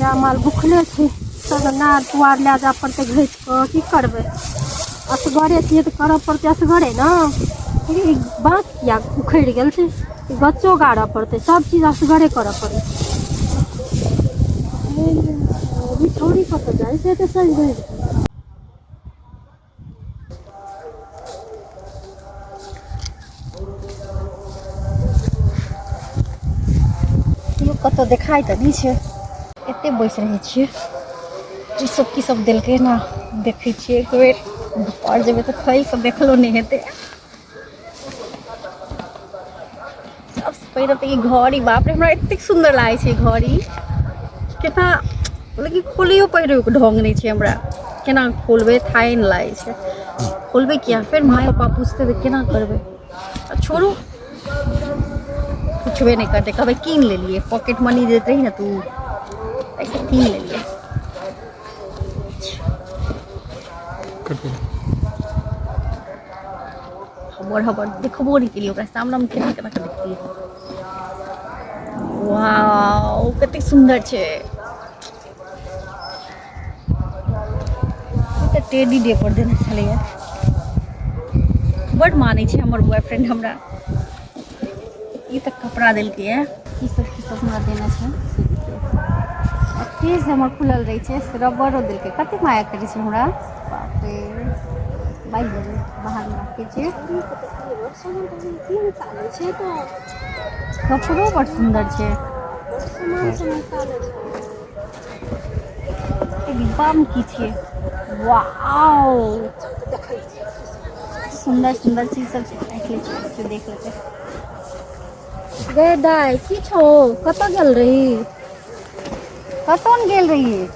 गाय माल भुखले छै। सब नार पुआर लए जाय पड़तै घसि कऽ। की करबै, असगरे छियै तऽ करऽ पड़तै असगरे ने। ई बाँस किया उखड़ि गेल छै? ई गच्चो गाड़ऽ पड़तै, सब चीज असगरे करऽ पड़ै छै। ई छौड़ी कतऽ जाइ छै एते सजि धजि कऽ? केओ कतहु देखाइ तऽ नहि छै, एते बैस रहै छियै। ई सब की सब देलकै ने, देखै छियै एक बेर। घर जेबै तऽ खोलि कऽ देखलो नहि हेतै। सबसँ पहिले तऽ ई घड़ी, बाप रे, हमरा एतेक सुन्दर लागै छै ई घड़ी केना, लेकिन खोलैयो पहिरैयोके ढङ्ग नहि छै हमरा। केना खोलबै, थाहे नहि लागै छै। खोलबै किया, फेर माय पापा पुछतै तऽ केना करबै? आ छोड़ू, पुछबे नहि करतै, कहबै कीन लेलियै। पॉकेट मनी दैत रही ने तू, एहिसँ कीन लेलियै। हबर हबर देखबो नहि केलियै ओकरा सामनेमे, केना केना कऽ देखतियै। वाओ, कतेक सुन्दर छै ई तऽ। टेडी डे पर देने छलैया। बड मानै छै हमर बॉयफ्रेंड हमरा। ई तऽ कपड़ा देलकैया। की सब की सब हमरा देने छै से देखियौ। आ केश हमर खुलल रहै छै से रबड़ो देलकै। कतेक माया करै छै हमरा, बाप रे। बाजि देबै, बाहरमे राखै छियै। कपड़ो बड़ सुन्दर छै। डिब्बामे की छियै? वाओ, सुन्दर सुन्दर चीज सब छै। राखि लै छियै, केओ देख लेतै। गे दाइ, की छौ? कतऽ गेल रही? कतौ ने गेल रहियै।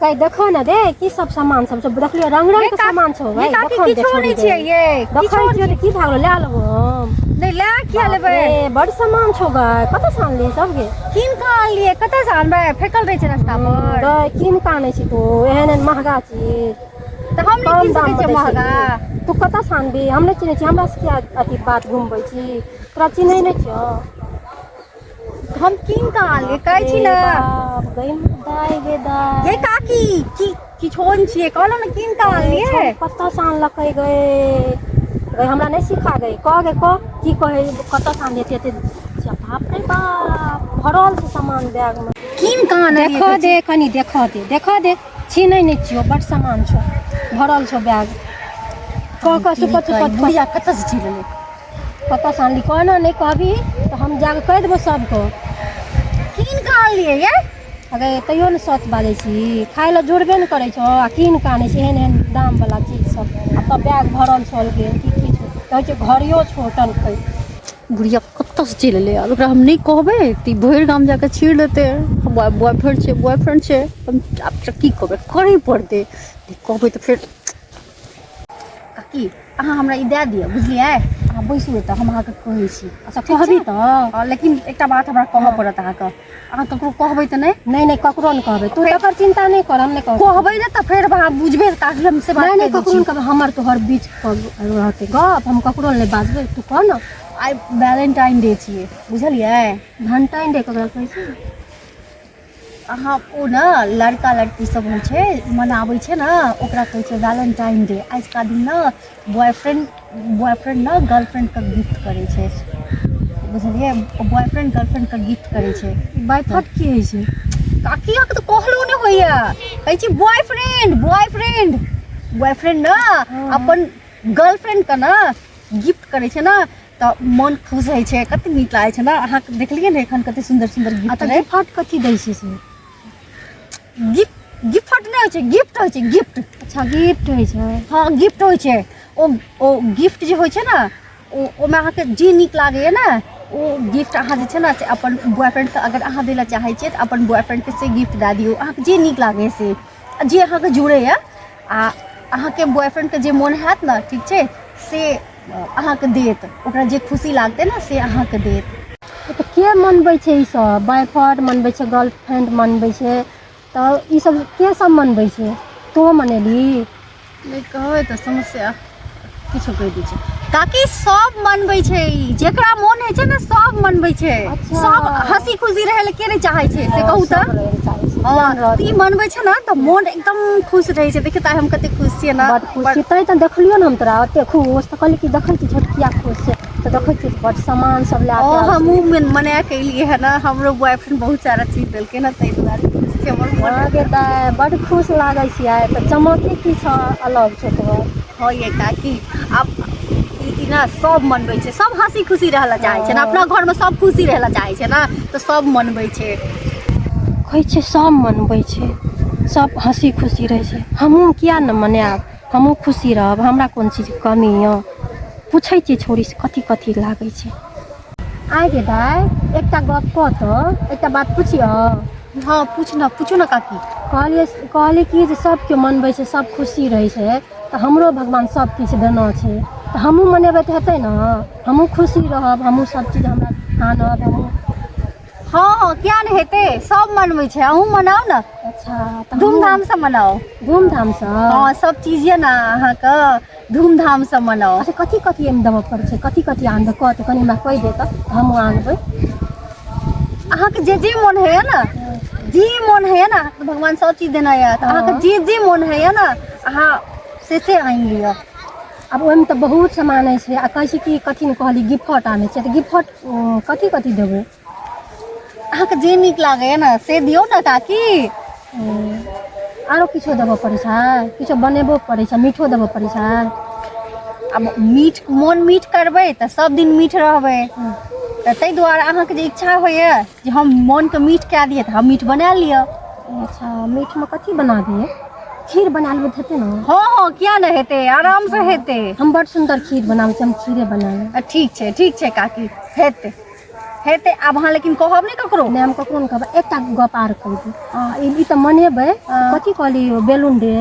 कहि देखो ने दे, की सब सामान सब छौ? देखलियो, रंग रंग के सामान छौ। ये भाई काकी, देखो ने, किछो छोड़ी नहि दे। छियै ये। देखै किछो छियौ तऽ की भए गेलो? लए लेबो हम। नहि, लए किया बाप लेबै? रे, बड़ सामान छौ गै। कतऽ से आनली सब गे? कीन कऽ आनलियै, कतऽ से आनबै? फेकल रहै छै रास्ता पर। गै, कीन कऽ आनै छी तू एहन एहन महगा चीज? तऽ हम नहि कम कीन दाम सकै मे छियै दै छै महगा? की? तू कतऽ से आनबी? हम नहि चिन्है छी। हमरा से किया अथी बात घुमबै छी? तोरा चिन्है नहि छियौ? हम कीन कऽ आनलियै, बाप कहै छी रे ने। बाप, गै दाइ, गे ये दाइ। काकी, की किछो नहि छियै, कहलहुँ ने कीन कऽ गै आनलियै। छोरी, कतऽ से आनलकै गै? गै, हमरा नहि सिखा गै। कह गै, कह, की कहै? कतऽ से आनली एते एते? बाप रे बाप, भरल छै सामान बैग मे। कीन कऽ आनलियै। देखऽ दे कनी, देखऽ दे, देखऽ दे। छीनै नहि छियौ, बड सामान छौ, भरल छौ बैग। कह कह, सुपत सुपत कह। बुढ़िया कतऽ से चलि एलै? कतऽ से आनली, कह ने। नहि कहबही तऽ हम जाकऽ कहि देबौ सबके। कीन कऽ आनलियै ये। अगे, तैयो ने सच बाजै छी? खाय लए जुड़बे ने करै छौ आ कीन कऽ आनै छी एहन एहन दामवला चीज सब। आ तब बैग भरल छल गे, की की छौ? कहै छै घड़ियो छौ टनकै। बुढ़िया कतऽसँ चलि एलै आब? एकरा हम नहि कहबै तऽ ई भरि गाम जाकऽ छीड़ लेतै, बॉयफ्रेंड छै, बॉयफ्रेंड छै। हम आब तऽ की कहबै, करही पड़तै। नहि कहबै तऽ फेर। काकी, अहाँ हमरा ई दए दिअ, बुझलियै? अहाँ बैसू एतऽ, हम अहाँके कहै छी। अच्छा, कहबी तऽ? हँ, लेकिन एकटा बात हमरा कहऽ पड़त अहाँके। अहाँ ककरो कहबै तऽ नहि? नहि नहि, ककरो नहि कहबै। तू तकर चिंता नहि कर, हम नहि कहबै। कहबै ने तऽ फेर अहाँ बुझबै काकी, हम से बात नहि नहि, कहि दै ककरो छी। नहि कहबै। हमर तोहर बीच रहतै गप, हम ककरो नहि बाजबै। तू कह ने। आइ वैलेंटाइन डे छियै, बुझलियै? भंटाइन डे ककरा कहै छै? अहाँ ओ ने लड़का लड़की सब होइ छै, मनाबै छै ने, ओकरा कहै छै वैलेंटाइन डे। आजका दिन ने बॉयफ्रेंड बॉयफ्रेंड ने गर्लफ्रेंडके गिफ्ट करै छै, बुझलियै? बॉयफ्रेंड गर्लफ्रेंडके गिफ्ट करै छै। बाइफट की होइ छै? काकी, अहाँके तऽ कहलो नहि होइए। कहै छी बॉयफ्रेंड बॉयफ्रेंड बॉयफ्रेंड ने अपन गर्लफ्रेंडके ने गिफ्ट करै छै ने, तऽ मन खुश होइ छै। कते नीक लागै छै ने? अहाँके देखलियै ने एखन कते सुन्दर सुन्दर आ गिफ्ट तऽ रहै। गिफ्ट कथी दै छै से? गिफ्ट गिफ्ट नहि होइ छै, गिफ्ट होइ छै, गिफ्ट। अच्छा, गिफ्ट होइ छै। हँ, गिफ्ट होइ छै। ओ गिफ्ट जे होइ छै ने, ओ ओहिमे अहाँके जे नीक लागैए ने, ओ गिफ्ट अहाँ जे छै ने से अपन बॉयफ्रेंडके अगर अहाँ दै लए चाहै छियै तऽ अपन बॉयफ्रेंडके से गिफ्ट दए दियौ, अहाँके जे नीक लागैए से, आ जे अहाँके जुड़ैए आ अहाँके बॉयफ्रेंडके जे मोन हैत ने, ठीक छै, से अहाँके देत। ओकरा जे खुशी लागतै ने, से अहाँके देत। तऽ के मनबै छै ई सब? बॉयफ्रेंड मनबै छै, गर्लफ्रेंड मनबै छै, तऽ ई सब के सब मनबै छै? तू मनेलही? नहि कहबै तऽ समस्या, किछो कहि दै छै। काकी, सब मनबै छै ई, जेकरा मोन होइ छै ने, सब मनबै छै। अच्छा। सब हंसी खुशी रहै लए के नहि चाहै छै, से कहू तऽ? सब रहै लए चाहै छै। हँ रहत। तऽ ई मनबै छै ने तऽ मोन एकदम खुश रहै छै। देखियौ तऽ आइ हम कते खुश छियै ने। बड खुश छियै तैं तऽ देखलियौ ने हम तोरा ओते खुश, तऽ कहलियै कि देखै छी छोटकिया खुश छै, तऽ देखै छियै बड सामान सब लए ओ कऽ आयल छै। हमहूँ मना कऽ एलियै हँ ने, हमरो बॉयफ्रेंड बहुत सारा चीज देलकै ने, ताहि दुआरे खुश छै हमर मोन। हँ गे दाय, बड खुश लागै छियै, तऽ चमके किछु अलग छौ तोहर। हँ ये काकी, आब ई ने सब मनबै छै, सब हँसी खुशी रहै लए चाहै छै ने, अपना घरमे सब खुशी रहै लए चाहै छै ने, तऽ सब मनबै छै। कहै छै सब मनबै छै, सब हँसी खुशी रहै छै, हमहूँ किया ने मनायब, हमहूँ खुशी रहब, हमरा कोन चीजके कमी यऽ। पुछै छियै छौड़ीसँ कथी कथी लागै छै। आइ गे दाइ, एकटा गप कहतऽ, एकटा बात पुछियौ? हँ पूछ ने, पूछू ने काकी। कहलियै, कहलियै कि जे सब केओ मनबै छै, सब खुशी रहै छै, तऽ हमरो भगवान सब किछु देना छै, तऽ हमहूँ मनेबै तऽ हेतै ने, हमहूँ खुशी रहब, हमहूँ सब चीज हमरा आनब हमहूँ। हँ हँ किया नहि हेतै, सब मनबै छै, अहूँ मनाउ ने। अच्छा, तऽ धूमधामसँ मनाउ। धूमधामसँ? हँ, सब चीज यऽ ने अहाँके, धूमधामसँ मनाउ। अच्छा, कथी कथी एहिमे देबऽ पड़ै छै, कथी कथी आनबै, कह तऽ कनि हमरा कहि दे तऽ हमहूँ आनबै। अहाँके जे जे मोन होइए ने, जे मोन होइए ने, अहाँके भगवान सब चीज देने यऽ, तऽ अहाँके जे जे मोन होइए ने, अहाँ से से आनि लिअ। आब ओहिमे तऽ बहुत सामान होइ छै, आ कहै छै कि कथी ने कहली गिफ्ट आनै छै, तऽ गिफ्ट कथी कथी देबै? अहाँके जे नीक लागैए ने से दियौ ने काकी। आरो किछो देबऽ पड़ै छै? किछो बनेबो पड़ै छै? मीठो देबऽ पड़ै छै? आब मीठ मोन मीठ करबै तऽ सब दिन मीठ रहबै, तऽ ताहि दुआरे अहाँके जे इच्छा होइए जे हम मोनके मीठ कए दियै, तऽ हम मीठ बना लिअ। अच्छा, मीठमे कथी बना दियै? खीर बना लेबै तऽ हेतै ने? हँ हँ, किया नहि हेतै, आरामसँ हेतै। हम बड़ सुन्दर खीर बनाबै छी, हम खीरे बना लेब। ठीक छै, ठीक छै काकी, हेतै हेतै। आब अहाँ लेकिन कहब नहि ककरो। नहि, हम ककरो नहि कहबै। एकटा गप आर कहि दू, ई तऽ मनेबै, कथी कहली, बैलून डे,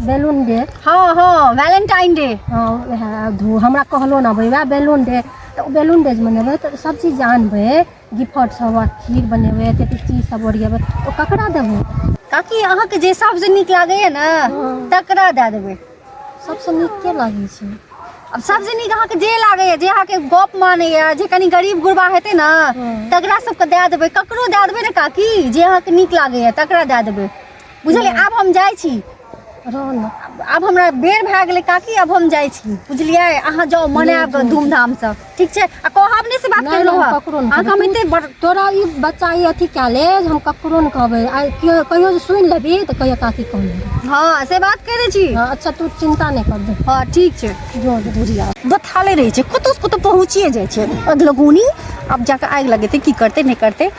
बैलून डे। हँ हँ, वैलेंटाइन डे। हँ, वएह धू हमरा कहलो ने अबै, वएह बैलून डे। तऽ ओ बैलून डे जे मनेबै तऽ सब चीज आनबै, गिफ्ट सब, आ खीर बनेबै, एते एते चीज सब ओरियेबै, ओ ककरा देबै? काकी, अहाँके जे सबसँ नीक लागैए ने तकरा दए देबै। सबसँ नीक के लागै छै? आब सबसँ नीक अहाँके जे लागैए, जे अहाँके गप मानैए, जे कनि गरीब गुरबा हेतै ने, तकरा सबके दए देबै। ककरो दए देबै ने काकी, जे अहाँके नीक लागैए तकरा दए देबै, बुझलियै? आब हम जाइ छी। रह ने। आब हमरा बेर भए गेलै काकी, आब हम जाइ छी, बुझलियै? अहाँ जाउ मनायब धूमधामसँ, ठीक छै? आ कहब नहि से बात नहि, केलहुँ नहि, हँ। ककरो नहि अहाँके हम कहबै। एते बड़ तोरा ई बच्चा ई अथी कए ले जे हम ककरो नहि कहबै। आ केओ कहियो जे सुनि लेबही तऽ कहियो काकी कहने रहै। हँ, से बात कहि दै छी। हँ, अच्छा, तू चिन्ता नहि कर, जो। हँ, ठीक छै। जो जो। बुढ़िया बथाले रहै छै, कतहुसँ कतहु पहुँचिए जाइ छै। अधलगुनी आब जाकऽ आगि लगेतै, की करतै नहि करतै,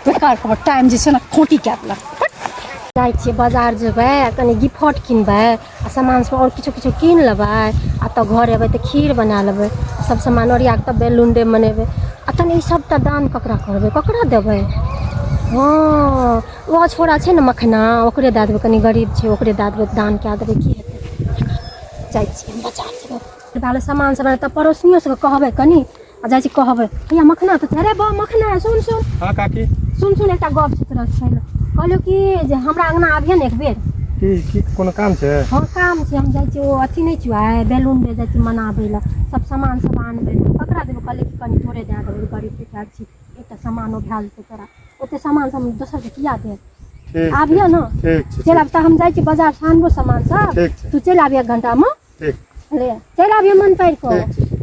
बेकार खबर टाइम जे छै ने खोटी कए देलक। जाइ छियै बाजार, जेबै आ कनि गिफ्ट किनबै आ सामान सब आओर किछो किछो कीन लेबै, आ तब घर एबै तऽ खीर बना लेबै, सब सामान ओरिया कऽ तब बैलून डे मनेबै। आ तनि ई सबटा दान ककरा करबै, ककरा देबै? हँ, ओ छोड़ा छै ने मखना, ओकरे दए देबै, कनि गरीब छै, ओकरे दए देबै, दान कए देबै, की हेतै। जाइ छियै हम बाजार, जेबै सामान सब तऽ पड़ोसियो सबके कहबै कनि, आ जाइ छी कहबै। हैया मखना तऽ अरे बा मखना, सुन सुन। हाँ काकी। सुन सुन, एकटा गप छै तोरा छै ने, कहलियौ कि जे हमरा अङ्गना आबिहे ने एक बेर। की की, कोनो काम छै? हँ, काम छै। हम जाइ छी, ओ अथी नहि छियौ, आइ बैलून डे जाइ छी मनाबै लए, सब सामान सब आनबै, ककरा देबै? कहलियै कि कनि तोरे दए देबै, गरीब दुखिया छी, एकटा सामानो भए जेतै तोरा, ओते सामान सब हम दोसरके किया देब। ठीक। आबिहे ने। ठीक छै। चलि आब तऽ, हम जाइ छी बाजार से आनबो सामान सब। ठीक छै। तू चलि आबि एक घंटामे। ठीक। ले चलि आबिहे मन पारि कऽ। ठीक छै।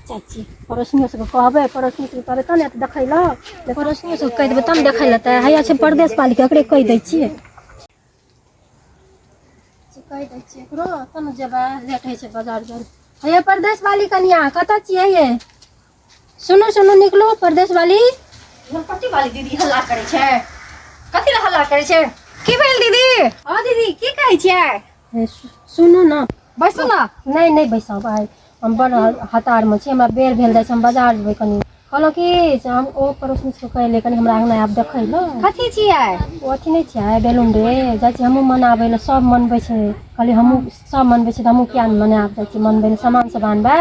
जाइ छी पड़ोसियो सबके कहबै, पड़ोसियो सबके कहबै तब ने एतऽ देखै लए, पड़ोसियो सबके कहि देबै तब ने देखै लए। तऽ हैया छै परदेश पालीके, ओकरे कहि दै छियै, कहि दै छियै एकरो, तब ने जेबै, लेट होइ छै बाजार जाय। हैया परदेश वाली कनिया, कतऽ छियै ये? सुनू सुनू, निकलू परदेश वाली। झोलपट्टी वाली दीदी हल्ला करै छै, कथी लए हल्ला करै छै? की भेल दीदी? हँ दीदी, की कहै छियै? हे, सुनू ने। बैसू ने। नहि नहि बैसब, आइ हम बड़ हतारमे छी, हमरा बेर भेल जाइ छै, हम बाजार जेबै कनि। कहलहुँ कि से हम ओ पड़ोसनी सबके कहलियै कनि हमरा अङ्गना आब देखै लए। कथी छियै? ओ अथी नहि छियै बैलून डे, जाइ छियै हमहूँ मनाबै लए, सब मनबै छै, कहलियै हमहूँ, सब मनबै छै तऽ हमहूँ किया नहि मनायब, जाइ छियै मनबै लए, सामान सब आनबै।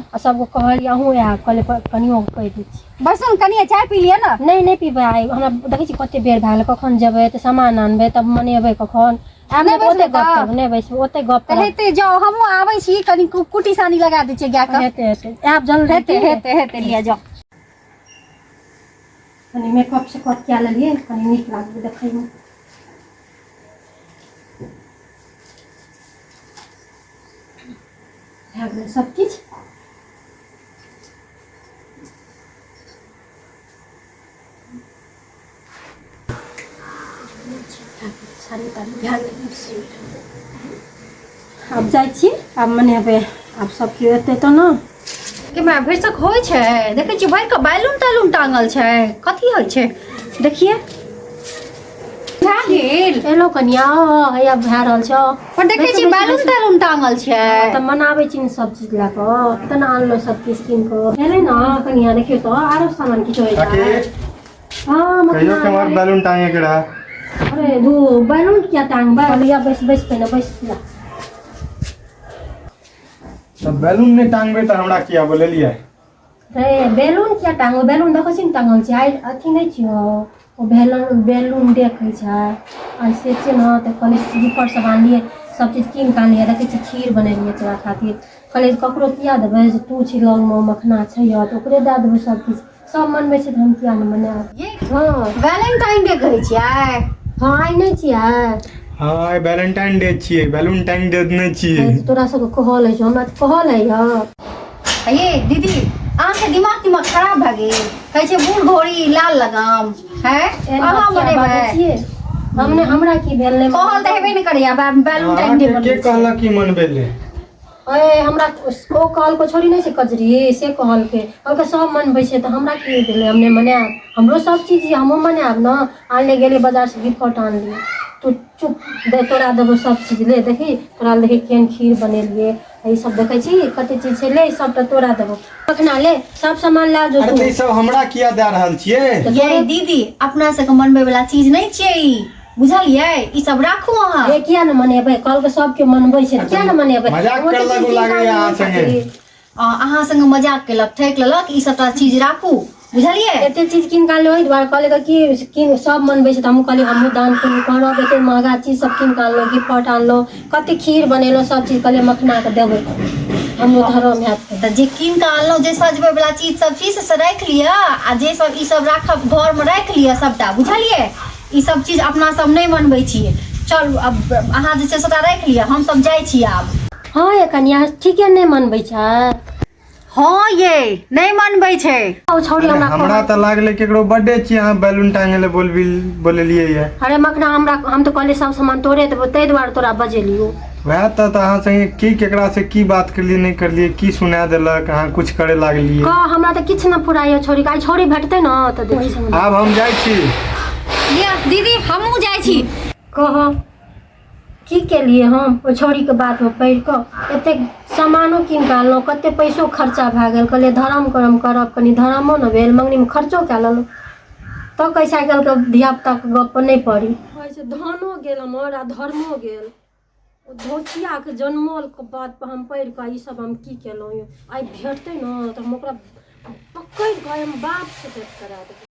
आ सबके कहलियै अहूँ आयब, कहलियै कनियोके कहि दै छियै। बैसू ने कनिए, चाय पी लिअ ने। नहि नहि पीबै, आइ हमरा देखै छी कते बेर भए गेल, कखन जेबै तऽ सामान आनबै, तब मनेबै कखन? आयब नहि ने तऽ ओतै बैसबै गप तऽ? करब, नहि बैसबै, ओतै गप तऽ करब। हेतै, जाउ, हमहूँ आबै छी, कनि कुटी सानी लगा दै छियै गायके। हेतै हेतै, आयब जल्दी। हेतै। की? हेतै हेतै, लिअ जाउ। कनि मेकअप सेकअप कए लेलियै, कनि नीक लागलै देखैमे। भए गेलै सबकिछु। साड़ी ताड़ी भए गेलै। आब जाइ छी, आब मनेबै, आब सब केओ एतै तऽ ने। के माय, भरिसक होइ छै, देखै छियै भरि कऽ बैलून तैलून टांगल छै, कथी होइ छै देखिए। भए गेल? एलो कनिया, हैया भए रहल छै। पर देखै छियै बैलून तैलून टांगल छै। तऽ मनाबै छी ने सब चीज लए कऽ, तेना आनलहुँ सब किछु कीन कऽ। एलै ने कनिया, देखियौ तऽ आरो सामान किछु होइ काकी छै। हँ। कहियो के हमर बैलून टांगे के रहा। अरे दू बैलून किया टांगबै? लिया, बैस बैस, पहिने बैस लिया। तऽ बैलून नहि टांगबै तऽ हमरा किया बोलेलियै? रे बैलून किया टांगो? बैलून देखै छी ने टांगल छै। आइ अथी नहि छियौ, ओ बैलून बैलून देखै छै। आ से छै ने, तऽ कहलियै स्लीपर सब आनलियै, सब चीज कीन कऽ आनलियै। देखै छी खीर बनेलियै तोरा खातिर। कहलियै ककरो किया देबै, जे तू छी लगमे, मखना छै तऽ ओकरे दए देबै। सब किछु सब मनबै छै तऽ हम किया नहि मनायब? हँ। वैलेंटाइन डे कहै छियै? हँ, आइ नहि छियै? हँ, आइ वैलेंटाइन डे छियै, बैलून टांग डे नहि छियै। तोरा सबके कहल होइ छै, हमरा तऽ कहल होइए। ये दीदी, अहाँके दिमाग तिमाग खराब भए गेल? कहै छै बूढ़ घोड़ी लाल लगाम है। अहाँ मनेबै? छियै हम नहि, हमरा की भेल नहि। कहल तऽ हेबे नहि करैया वैलेंटाइन डे। अहाँके के कहलक कि मनबै ले? अरे हमरा ओ कहलको छोड़ी नहि छै कजरी, से कहलकै। कहलकै सब मनबै छै तऽ हमरा की भेलै, हम नहि मनायब? हमरो सब चीज यऽ, हमहूँ मनायब ने। आनले गेलियै बाजारसँ गिफ्ट आनलियै। तू चुप दे, तोरा देबो सब चीज। ले देखी, तोरा देखी केहन खीर बनेलियै। ई सब देखै छी कते चीज छै, ले सबटा तोरा देबो। अखना ले सब सामान लए जो। अरे तू तऽ ई सब हमरा किया दए रहल छियै? ये दीदी, अपना सबके मनबै वाला चीज नहि छियै ई, बुझलियै? ई सब राखू अहाँ। हे, किया ने मनेबै? कहलकै सबके मनबै छै, किया ने मनेबै? मजाक ओ तऽ करलक चीज लागैया अहाँ संगे। अहाँ संगे मजाक केलक, ठकि लेलक। ई सबटा चीज राखू, बुझलियै? एते चीज कीन कऽ आनलियै, ओहि दुआरे कहलियै कि कीन सब मनबै छै तऽ हमहूँ कहलियै हमहूँ दान पुण्य करब। एते महगा चीज सब कीन कऽ आनलहुँ, गिफ्ट आनलहुँ, कते खीर बनेलहुँ, सब चीज। कहलियै मखनाके देबै, हमरो धर्म हैत। तऽ जे कीन कऽ आनलहुँ, जे सजबै वला चीज सब छी से राखि लिअ, आ जे सब ई सब राखब घरमे राखि लिअ सबटा, बुझलियै? ई सब चीज अपना सब नहि मनबै छियै। चलू आब अहाँ जे छै सबटा राखि लिअ, हम सब जाइ छी आब। हँ ये कनिया, ठीके नहि मनबै छै। हँ ये, नहि मनबै छै। ओ छौड़ी अरे हमरा हमरा तऽ लागलै केकरो बर्थडे छियै, अहाँ बैलून टांगे लए बोलबी बोलेलियै ये। अरे मखना, हमरा हम तऽ कहलियै सब सामान तोरे देबो, ताहि दुआरे तोरा बजेलियौ। वएह तऽ अहाँ संगे की केकरा से की बात करलियै नहि करलियै, की सुना देलक, अहाँ कुछ करे लागलियै। कह, हमरा तऽ किछु नहि फुराइए छौड़ी। आइ छौड़ी भेटतै ने तऽ देखी संगे। आब हम जाइ छी। लिअ दीदी, हमहूँ जाइ छी। कह, की केलियै हम? ओहि छौड़ीके बातमे पड़ि कऽ एतेक सामानो कीन कऽ आनलहुँ, कतेक पैसो खर्चा भए गेल। कहलियै धर्म करम करब, कनि धर्मो ने भेल, मङ्गनीमे खर्चो कए लेलहुँ। तऽ कहै छै आइ काल्हिके धियापुताके गपपर नहि पड़ी। कहै छै धनो गेल हमर आ धर्मो गेल। ओ धोचियाके जनमलके बातपर हम पड़ि कऽ ईसभ हम की केलहुँ यौ? आइ भेटतै ने तऽ हम ओकरा पकड़ि कऽ हम बापसँ भेँट करा देबै।